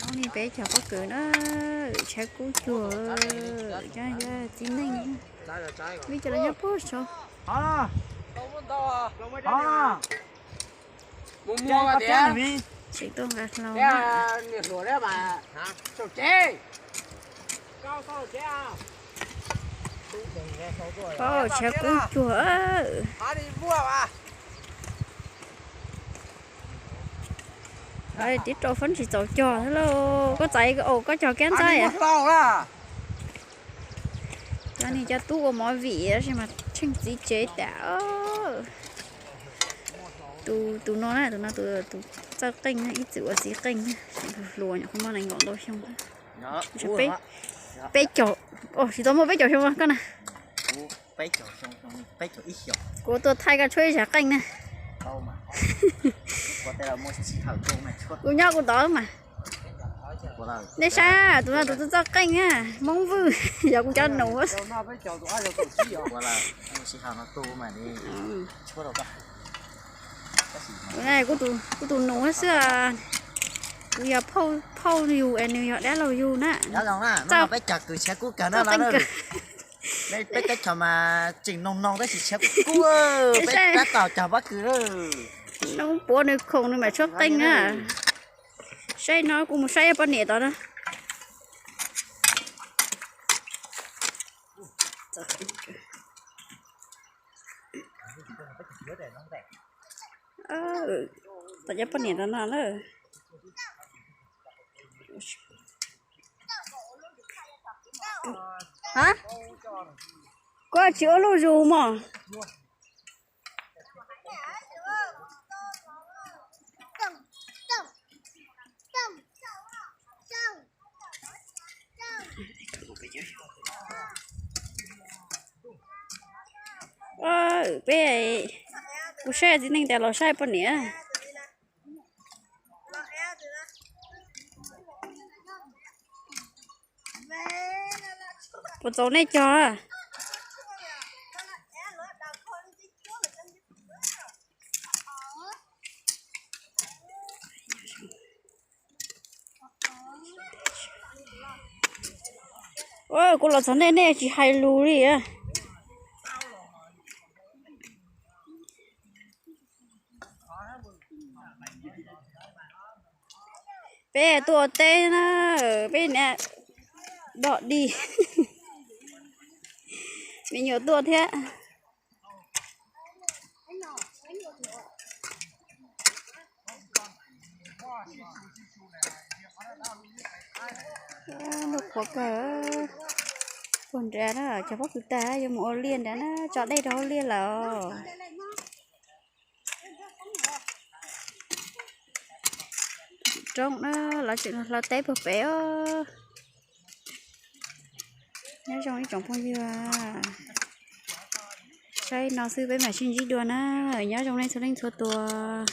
Ni peb cov pob kws na, tshav kub cuag, txiv neej, vim cov los nyob puag saud. Tseem tuaj nqa hlau. Tshav kub cuag. Tib rau fob tsis txaus cog thiab lauj. Koj txais, koj cog kab ntxaib. Cov niag cov tub ua movie tab sis mas tsheej txiv tsev tas. Tus, tus no na, tus no tus, tus txawj qeej na, ib txwm ua txiv qeej na, hluas hluas nyuam qhuav muaj nees nkaum ntau xyoo. Peb caug, tsis tau muaj peb caug xyoo koj na. Kuv tuaj thaij koj tshuab ib zag qeej na. Kuv nyob kuv tod mas. Nej saib, tus no tus txawj txawj qeej na, Hmoob Vwj, yog kuv cov nus. Kuv tus nus xwb, kuv yog phauj yus es nws yog dab laug yus na. Txawj qeej kawg. Peb teb chaws mas tseem noog noog tab sis tshav kub kub, peb tab tom cog pob kws. Noob puav nws khoom nws mam tshuab qeej na. Saib no kuv mus saib poj niam tod na. Tom cov poj niam tod no na. Koj tsis ua luj zus mog. Peb, kuv saib txiv neej tas los saib poj niam. Puas txaus nej cog? Kuv los txog nej, nej tsis hais lus li. Peb tuaj ua teb na, peb niam dog dig, me nyuam tuaj thiab. Ntuj qhuav kawg, puag nrad na, cog pob kws tag yuav mus ua liaj nrad na, tso dej rau hauv liaj lawm. Roob na, lawv tseem hlawv teb puag pem os. Nyob zoo ib tsoom phooj ywg, saib no xwb peb mam sib ntsib dua na. Nyob zoo nej txhua leej txhua tus.